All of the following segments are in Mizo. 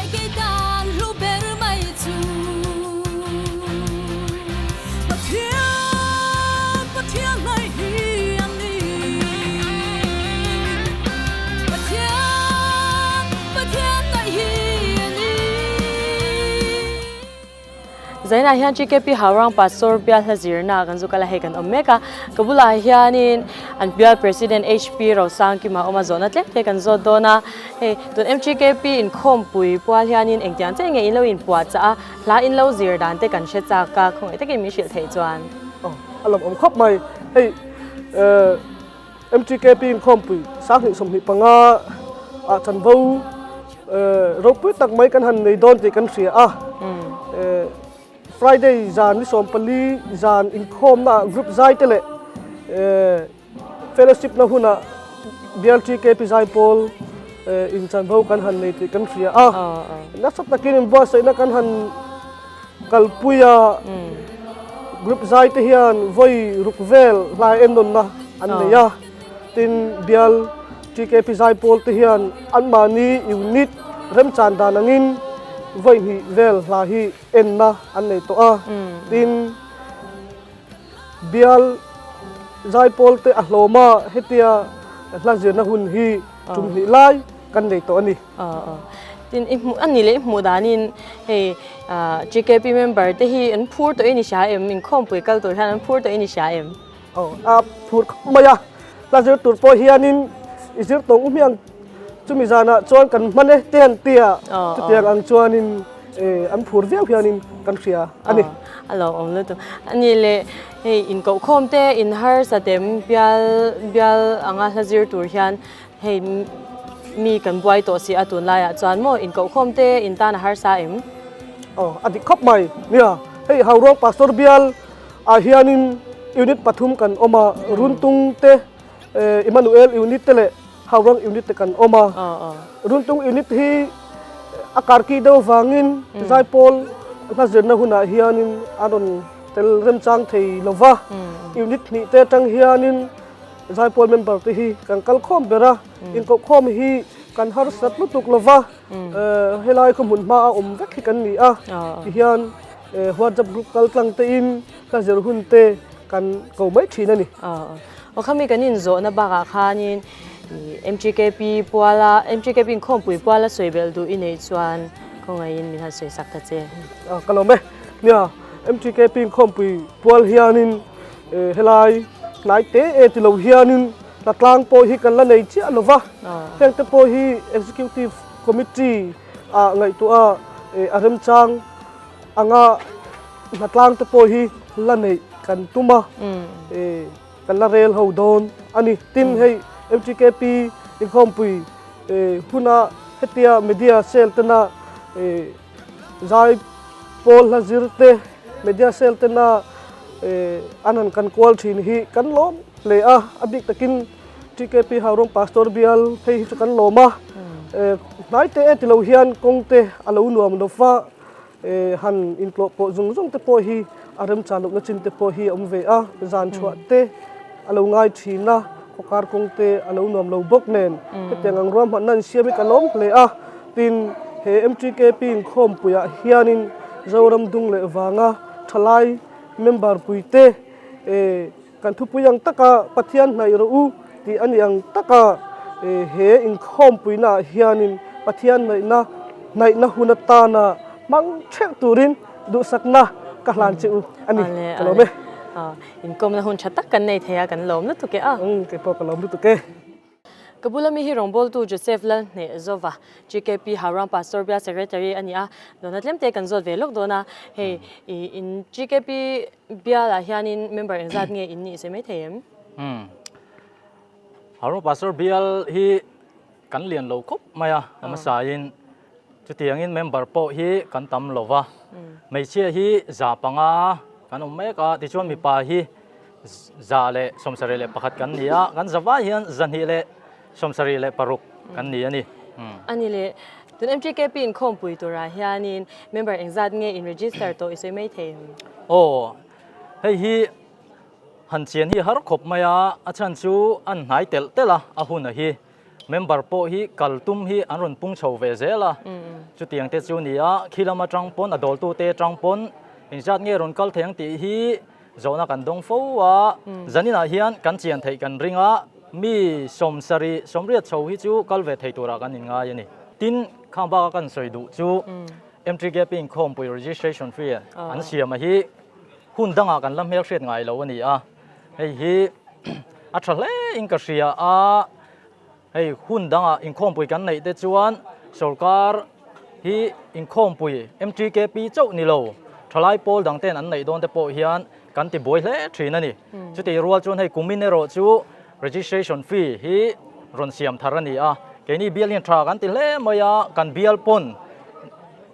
leh kei tan hlu ber mai chu. Pathian, Pathian hnaih hi a ni. Pathian, Pathian hnaih hi a ni. Zainah hian GKP Haurang Pastor bial hla zirna kan zu kal a, hei kan awm mek a. Ka bulah hianin an bial President HP Rosangkima awm a, zawhna tlem te kan zawt dawn a. Hei tun MGKP inkhawmpui pual hianin engtiang che nge in lo inpuah chah a, hla in lo zir dan te kan hre chak a, khawngaih takin min hrilh theih chuan. Aw, a lawmawm khawp mai. Hei MGKP inkhawmpui 2025 ah chanvo ropui tak mai kan han nei dawn tih kan hria a. Friday zan ni 14 zan inkhawmna ah group zai te leh Fellowship na hunah BLTKP Zaipawl inchanvo kan han nei tih kan hria a. Nasa takin inbuatsaihna kan han kalpui a, group zai te hian vawi ruk vel hlai ennawnna an nei a. Tin, BLTKP Zaipawl te hian anmahni unit remchan dan angin vawi hnih vel hla hi enna an nei tawh a. Tin, Bial zaipawl te a hlawm a, hetia hla zirna hun hi tum hnih lai kan nei tawh a ni. Tin, i hmuh a ni leh i hmuh danin hei GKP member te hi an phur tawh in i hria em? Inkhawmpui kal tur hian an phur tawh in i hria em? Aw, a phur khawp mai a, hla zir tur pawh hianin i zir tawng hmiang chumi zanah chuan kan hman e te an ti a, chutiang ang chuanin an phur viau hianin kan hria a ni. A lo awm lutuk. A ni le, hei inkohkhawm te in harsa tem bial bial anga hla zir tur hian hei mi kan buai tawh si a tunlaiah chuan maw inkohkhawm te in tan a harsa em? Aw, a dik khawp mai. Nia, hei Hauruang Pastor bial ah hianin unit pathum kan awm a, Runtung te, Emmanuel unit te leh Haurang unit te kan awm a. Runtung unit hi a karki deuh avangin Zaipawl hla zirna hunah hianin a rawn tel remchang thei lo va. Unit hnih te atang hianin Zaipawl member te hi kan kal khawm ber a, inkohkhawm hi kan harsat lutuk lo va. Helai khaw hmun hma a awm vek hi kan ni a, tihian WhatsApp group kal tlang tein ka zir hun te kan ko mai thin a ni. Aw khami kan inzawhna bakah khanin MGKP puala MGKP inkhawmpui puala sawi belh duh i neih chuan khawngaihin min han sawi sak ta che. Ka lawm e. Nia, MGKP inkhawmpui pual hianin helai hnai te e ti lo hianin Hlatlang pawh hi kan la nei chiah lo va, heng te pawh hi Executive Committee ah ngaihtuah a remchang anga hlatlang te pawh hi la neih kan tum a, kan la rel ho dawn a ni. Tin, hei MTKP inkhawmpui huna hetia media cell tena zai pawl hla zir te, media cell tena an han kan kual thin hi kan lawm hle a, a bik takin TKP Haurung Pastor bial phei hi chu kan lawm a, hnai te e tilo hian kawng te a lo nuam lo va, han intlawh pawh zung zung te pawh hi a remchan lohna chin te pawh hi a awm ve a, zan chhuah te a lo ngai thin a, khawkar kawng te a lo nuam lo bawk nen hetiang ang ruahmanna an siam hi ka lawm hle a, tin he MTKP inkhawmpuiah hianin Zoram dung leh vanga thalai member puite kan thupui ang taka Pathian hnaih rawh u tih a ni ang taka he inkhawmpuinaah hianin Pathian hnaihna hnaihna hun atana hmang theuh turin duhsakna ka hlan che u a ni. Ka lawm e. Inkawmna hun tha tak kan nei thei a, kan lawm lutuk e a. Kei pawh ka lawm lutuk e. Ka bula mi hi rawngbawltu Joseph Lalhnehzova, GKP Hauram Pastor Bial Secretary a ni a, dawhna tlemte kan zawt ve lawk dawn a. Hei in GKP Bial-ah hianin member engzat nge in nih sawi mai thei em? Umm. Hauram Pastor Bial hi kan lian lo khawp mai a, a hmasain chutiangin member pawh hi kan tam lo va. Hmeichhia hi 500 kan awm mek a, tichuan mipa hi 171 kan ni a, kan zavai hian 276 kan ni a ni. A ni le, tun MTKP inkhawmpui turah hianin member engzat nge in register tawh i sawi mai thei em? Aw, hei hi han chian hi har khawp mai a, a chhan chu an hnai telh telh a, a hun a hi. Member pawh hi kal tum hi an rawn pung chho ve zel a, chutiang te chu ni a, khi lam atang pawn a dawltute atang pawn engzat nge rawn kal thei ang tih hi zawhna kan dawng fo a, zaninah hian kan chian theih kan ring a, mi sawmsarih sawmriat chho hi chu kal ve thei turah kan inngai a ni. Tin, khang baka kan sawi duh chu MTKP inkhawmpui registration fee an siam a hi hun dangah kan la hmelhriat ngai lo a ni a, hei hi a tha hle in ka hria a, hei hun dangah inkhawmpui kan neih te chuan sorkar hi inkhawmpui MTKP chauh ni lo thalai pawl dang ten an neih dawn te pawh hian kan ti buai hle thin a ni. Chutih rual chuan hei kumin erawh chu registration fee hi rawn siam thar a ni a, keini bial hian tha kan ti hle mai a, kan bial pawn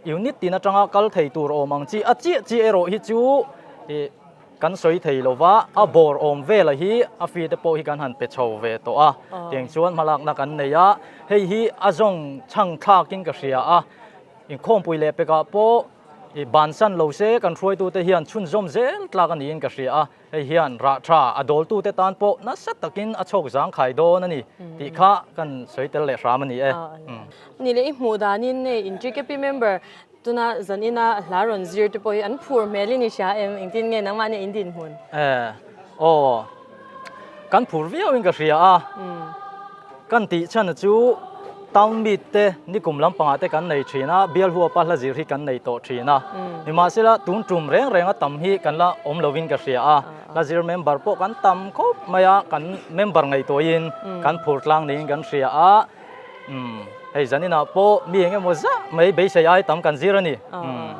unit tin atanga kal thei tur awm ang chi a chiah chiah erawh hi chu ih Kan sawi thei lo va, a bawr awm vela hi a fee te pawh hi kan han pe chho ve tawh a, tiang chuan hmalakna kan nei a, hei hi a zawng chhang thlakin ka hria a, inkhawmpui leh pekah pawh i bansan lo se kan hruaitute hian chhunzawm zel tlak a niin ka hria a, hei hian rah tha a dawltute tan pawh nasa takin a chhawk zangkhai dawn a ni tih kha kan sawi tel leh hram a ni e. Ni leh i hmuh danin hei Intrikepy member Tuna zan ina hla rawn zir te pawh hi an phur hmel in i hria em? Engtin nge nangmah nia in dinhmun? Eh, aw, kan phur viau in ka hria a. Kan tih chhan chu town meet te nikum lampangah te kan nei thin a, bial huapa hla zir hi kan nei tawh thin a. Nimahsela tun tum reng renga tam hi kan la awm lovin ka hria a. Hla zir member pawh kan tam khawp mai a, kan member ngaihtuahin kan phur tlang niin kan hria a. Umm, hei zaninah pawh mi eng emaw zah mai beisei ai tam kan zir a ni. Umm.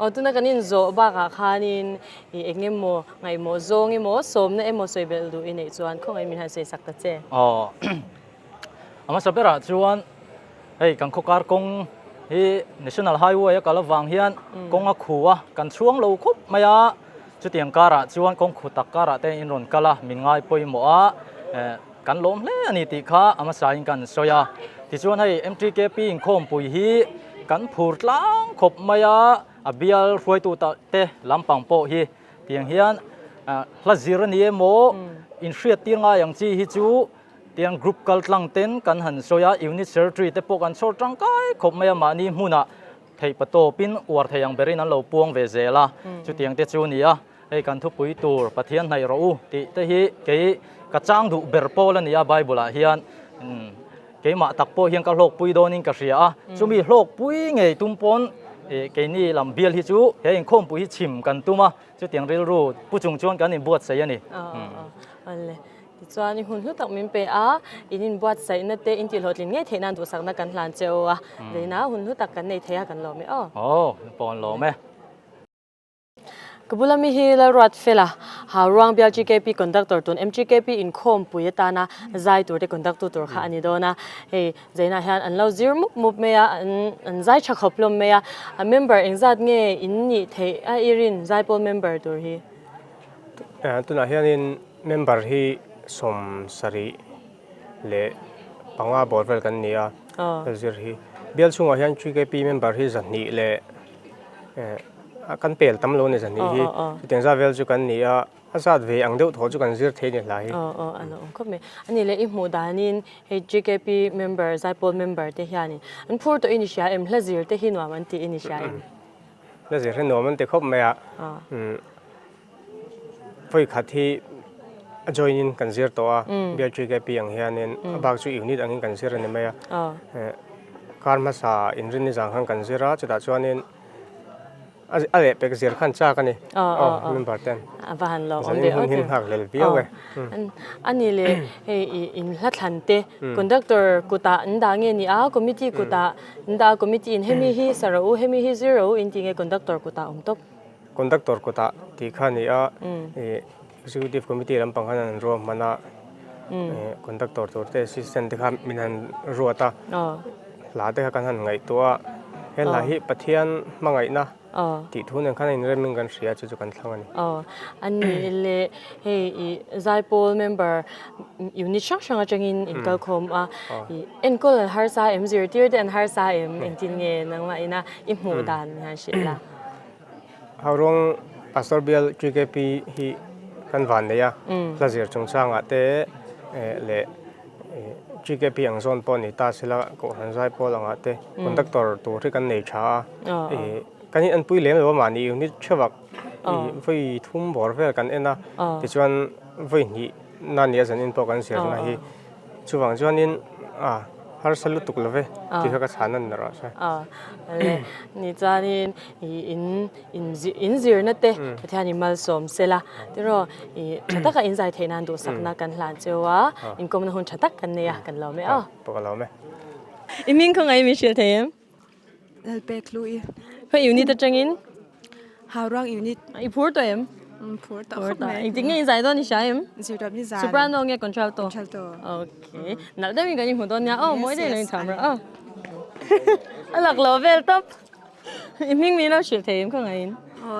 Aw, tuna kan inzawh bakah khanin i eng emaw ngaihmawh zawng emaw sawmna emaw sawi belh duh i neih chuan khawngaih min han sawi sak ta che. Aw, a hmasa berah chuan hei kan khawkar kawng hi National Highway a kal avang hian kawng a khu a, kan chhuang lo khawp mai a, chutiang karah chuan kawng khu tak karah te in rawn kal a, min ngai pawimawh a, eh, Kan lawm hle a ni tih kha a hmasain kan sawi a. Tichuan hei MTKP inkhawmpui hi kan phur tlang khawp mai a, a bial hruaitu te lampang pawh hi tiang hian hla zir a ni emaw inhriat tir ngai ang chi hi chu tiang group kal tlang ten kan han sawi a, unit secretary te pawh kan chhawr tangkai khawp mai a mahni hmunah theih patawpin uar thei ang berin an lo puang ve zel a, chutiang te chu a ni a. Hei kan thupui tur Pathian hnaih rawh u tih te hi kei ka chang duh ber pawl a ni a Bible ah hian keimah tak pawh hian ka hlawkpui dawnin ka hria a, chumi hlawkpui ngei tum pawn keini lam bial hi chu he inkhawmpui hi chhim kan tum a, chutiang rilru pu chung chuan kan inbuatsaih a ni. Tichuan i hun hlu tak min pe a, in inbuatsaihna te in tihhlawhtlin ngei theih nan duhsakna kan hlan che u a, leina hun hlu tak kan nei thei a kan lawm e aw. Aw, pawh an lawm e. Ka bula mi hi Lalruat Fela, Hauruang bial GKP conductor tun MGKP inkhawmpui atana zai tur te conduct tu tur kha a ni dawn a. Hei Zainah hian an lo zir mup mup mai a, an zai tha khawp hlawm mai a. A member engzat nge in nih theih a i rin zaipawl member tur hi? Tunah hianin member hi 75 bawr vel kan ni a, zir hi. Bial chhungah hian GKP member hi 200 leh kan pel tam lo a ni zahnih hi chutiang zat vel chu kan ni a a zat ve ang deuh thaw chu kan zir thei a ni hla hi. Aw aw a lo awm khawp mai. A nih leh i hmuh danin hei GKP member Zaipawl member te hianin an phur tawh i ni hria em? Hla zir te hi nuam an tih i ni hria em? Hla zir hi nuam an ti khawp mai a. Vawi khat hi a join in kan zir tawh a bial GKP ang hianin a bak chu unit angin kan zir a ni mai a. Kar hmasa inrinni zang khan kan zir a chutah chuanin a leh pek zir khan chak a ni aw member ten zanin hun hi nghak hlel viau e. A ni le hei i in hla thlan te conductor kutah an dah nge ni a committee kutah an dah a committee in hemi hi sa rawh u hemi hi zir rawh u in tih nge conductor kutah awm tawp. Conductor kutah tih kha a ni a, ih Executive Committee lampang khan an ruahman a, ih Conductor tur te Assistant te kha min han ruat a, hla te kha kan han ngaihtuah a, he hla hi Pathian hmangaihna tih thu nen khan a inremin kan hria chu chu kan thlang a ni. Aw, a ni le hei ih Zaipawl member unit hrang hrang atangin inkalkhawm a, ih enkawl an harsa em, zirtir te an harsa em, engtin nge nangmah ina i hmuh dan han hrilh la. Hauruang Pastor Bial GKP hi kan van nei a, hla zir chungchangah te leh GKP ang zawn pawh ni ta sela Kohhran Zaipawl angah te conductor tur hi kan nei tha a, ih kan in anpui lem lo a mahni unit theuhah ih vawi thum bawr vel kan en a, tichuan vawi hnih na nia zanin pawh kan zirna hi chuvang chuanin a harsa lutuk lo ve tih kha ka chhan a ni rawh se. Le ni chuanin ih in in zirna te Pathianin malsawm sela tiraw ih tha taka in zai theih nan duhsakna kan hlan cheu a inkawmna hun tha tak kan nei a kan lawm e aw. Pawh ka lawm e. I hming khawngaih min hrilh thei em? Lalpek Hlui. Khawi unit atangin? Haurang unit. I phur tawh em? Phur tawh khawp mai. Engtik nge in zai dawn i hria em? Zirtawp ni zan. Soprano nge contralto? Contralto. Okay. Nalh deuhin kan inhmu dawn nia. Aw mawi deuhin lo incham rawh aw. A lak lo vel tawp. I hming min lo hrilh thei em khawngaihin? Aw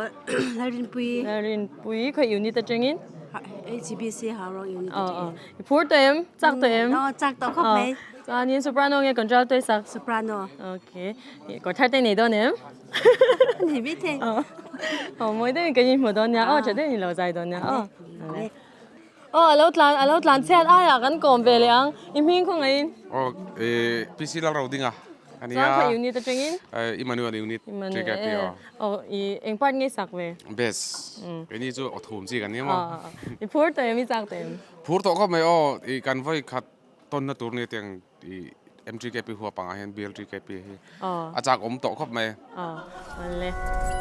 Lalrinpui. Lalrinpui khawi unit atangin? HBC Haurang unit atangin. I phur tawh em? Chak tawh em? Aw chak tawh khawp mai. Chuanin soprano nge contralto i sak? Soprano. Okay. Kawr thar te nei dawn em? Nei mai thei. Aw mawi deuhin kan inhmu dawn nia aw tha deuhin i lo zai dawn nia aw. Aw a lo tlan a lo tlan chhiat aiah kan kawm ve leh ang i hming khawngaihin. Aw PC Lalrodinga a nia. Chuan khaw unit atangin? Emmanuel unit. Emmanuel. Aw i eng part nge i sak ve? Bass. Keini chu aw thum chi kan nia maw. I phur tawh em i chak tawh em? Phur tawh khawp mai aw i kan vawi khat tawnna tur nia tiang i MTKP huap angah hian BLTKP hi a chak awm tawh khawp mai. Aw awle.